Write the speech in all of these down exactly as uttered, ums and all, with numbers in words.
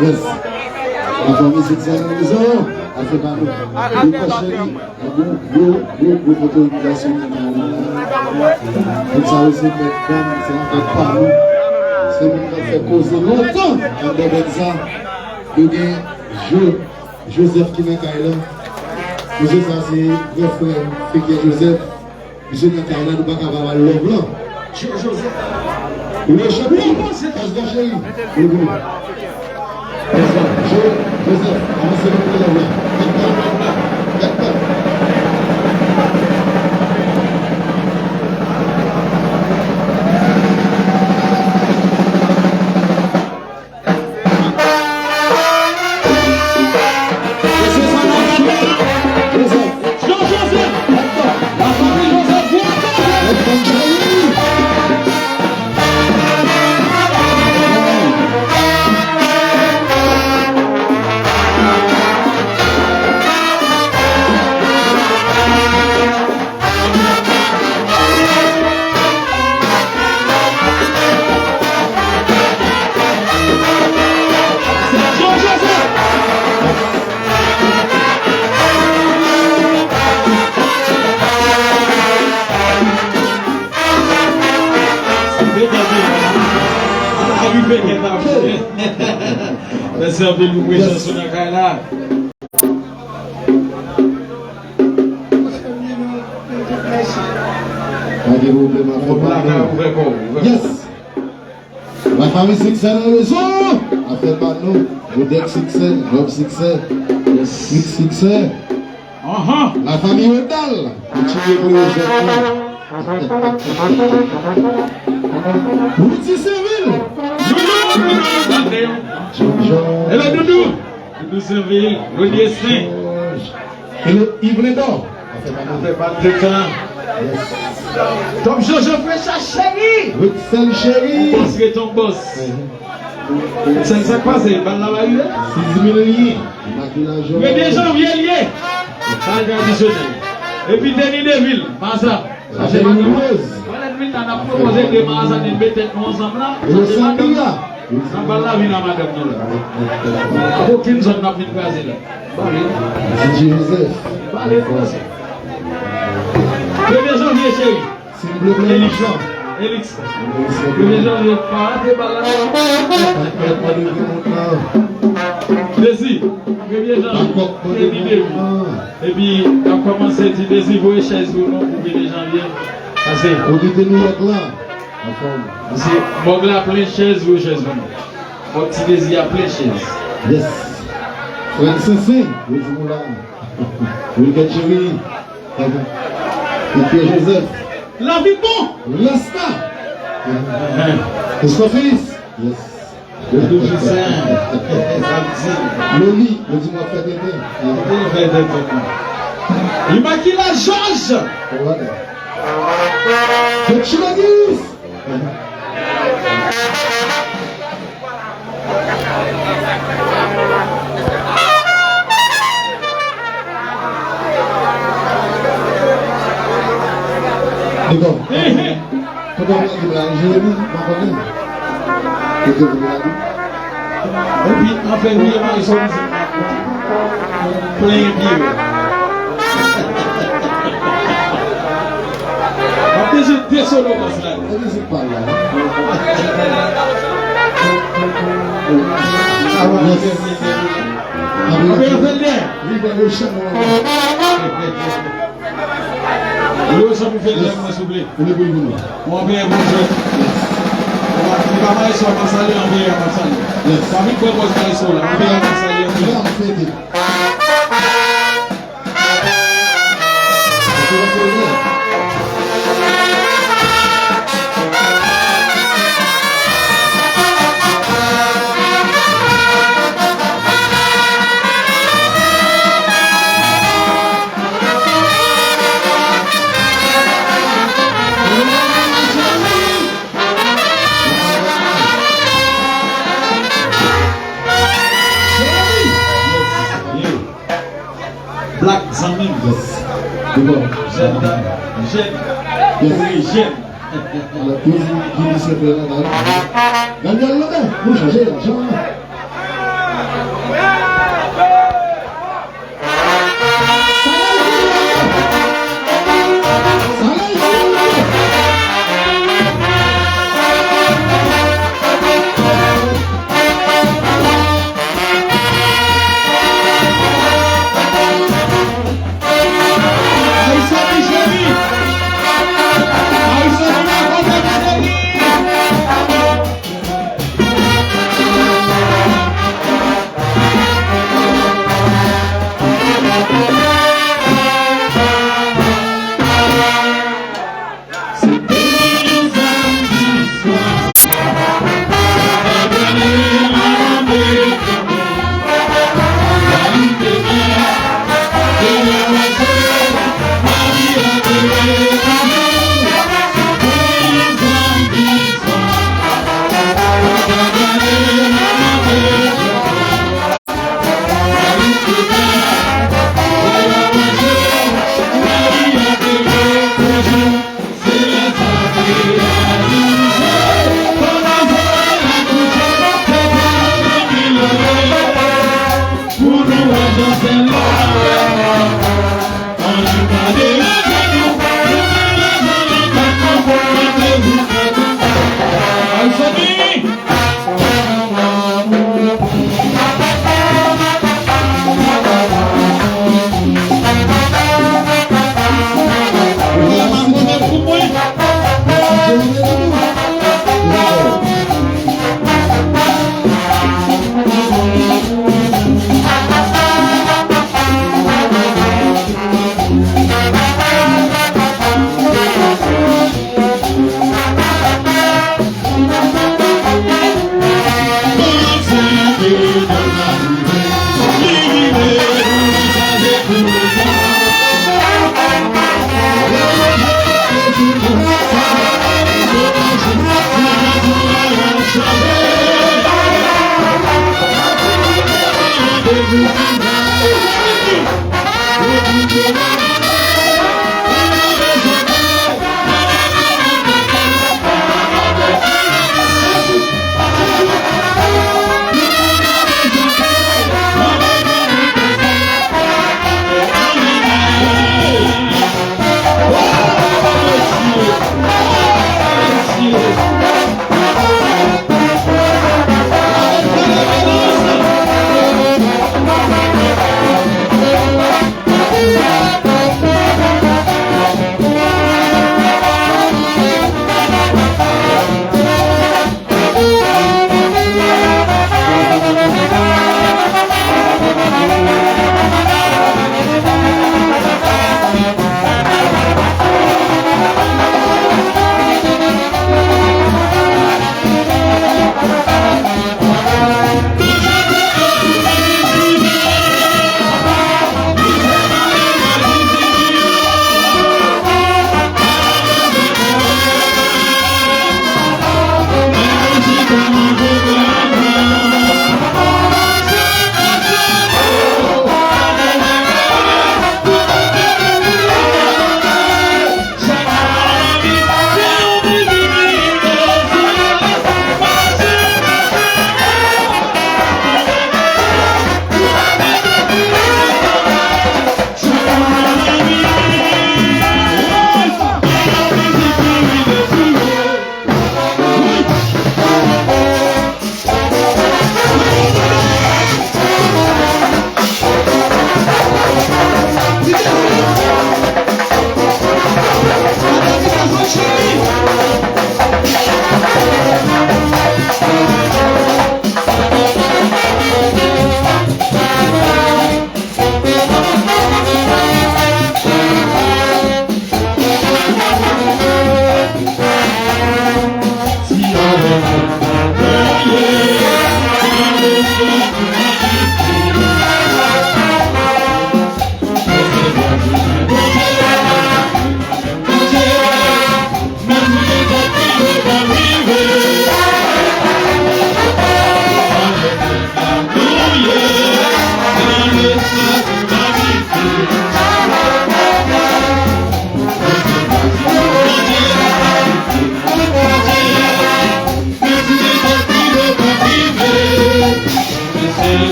Yes. La fanmi Zigzag Réseau, afè pa nou. Li pa cheri. Gwo, gwo, gwo, gwo otorizasyon ki nan men la. Moun sa yo se mèt band, se afè pa nou. Se moun k ap fè koze lontan anndan band sa. Yo gen Jo-, Joseph ki nan kay la. Mesye sa se gran frè Fekyè Joseph. Misye nan kay la, nou pa ka pa ba l love lan. Jo-, Joseph. Wi, Joseph. Pastè cheri. Wi, wi. Pastè Jo-, Joseph, avanse pou love lan. Gad pa, gad pa, gad pa. Mèsi anpil pou prezans ou nan kay la. Pa gen pwoblèm, afè pa nou. Yes. Lafanmi Siksè nan rezo. Afè pa nou. Jodèk Siksè, Job Siksè, Sik Siksè. Lafanmi Wendal. Li tiye pou yo jèt la. Roody Sainvil. Doudou, Doudou, Doudou. Hello, Doudou. Doudou Sainvil, Renier Saint. Hello, Yves Lindor. Afè pa nou. Afè pa nou tout tan. Yes. Top Jojo Frecha cheri. Rutshelle cheri. On bòs ret on bòs. Mhm. Sèl sa k pase, bal la pa rive. Sis mil li ye. Premye janvye li ye. Bal tradisyonèl. Epi Denis Deville, Maza. Chache madanm. Mwen lè n vin la, n ap pwopoze de Maza, n mete tèt nou ansanm la. Chache madanm. Nan bal la, vin a madanm nou la. Okenn zòn n ap vin kraze la. Bale. Didye Joseph. Bale, kraze. Premye janvye, cheri. Elix. Elix. Premye janvye, pa rate bal la. Dezi, premye janvye, Kenny Baby. Epi, n ap kòmanse di Dezi voye chèz pou nou pou premye janvye. Pase. Otorite Nouyòk la. Anfòm. Pase, mòg la plen chèz, voye chèz pou nou. Mòg Ti Dezi a plen chèz. Yes. Frè Sensen, yo di nou la. Wilguet Jerry. Epi Joseph. Lavi bon. Rasta. Christophe Fils. Yes. Yo toujou sen. Sa m di. Loli, yo di mwen fè tenten. Yo fè tenten. Immaculée Georges. Fèt Chilagis. Dikò. Kote w vin la, Jeremi, mwen konnen. Kote w vin la, wi. Epi, an fevriye, mwen sou mizik la. Plenyen pye. M ap bezwen de solo bas la. Mwen mizik pa la. Sa va, yes. Mwen fè l dèyè. Li fè le chan. Yo, sa pou fè lè mwen, souple. Ou le pou li pou nou. Mwen anpeye bonjou. Li pa bay sou, mwen salye, anpeye, mwen salye. Yes. Pa vin pran pòz bay sou la. Anpeye, mwen salye, anpeye. Mwen fete. Black zanmi m. Yes. Jèn dam, jèn. Yes. Wi, jèn. Alò, ki, ki misye fè la, la? Daniel Lambert, nou chache lajan.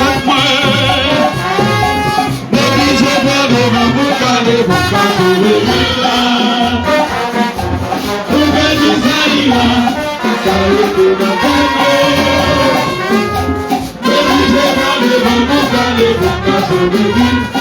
Kont mwen, m oblije pran devan pou m ka leve, pou m ka sove vil la. Pou fè di sa li la, sa rete nan kò mwen. M oblije pran devan pou m ka leve, pou m ka sove vil.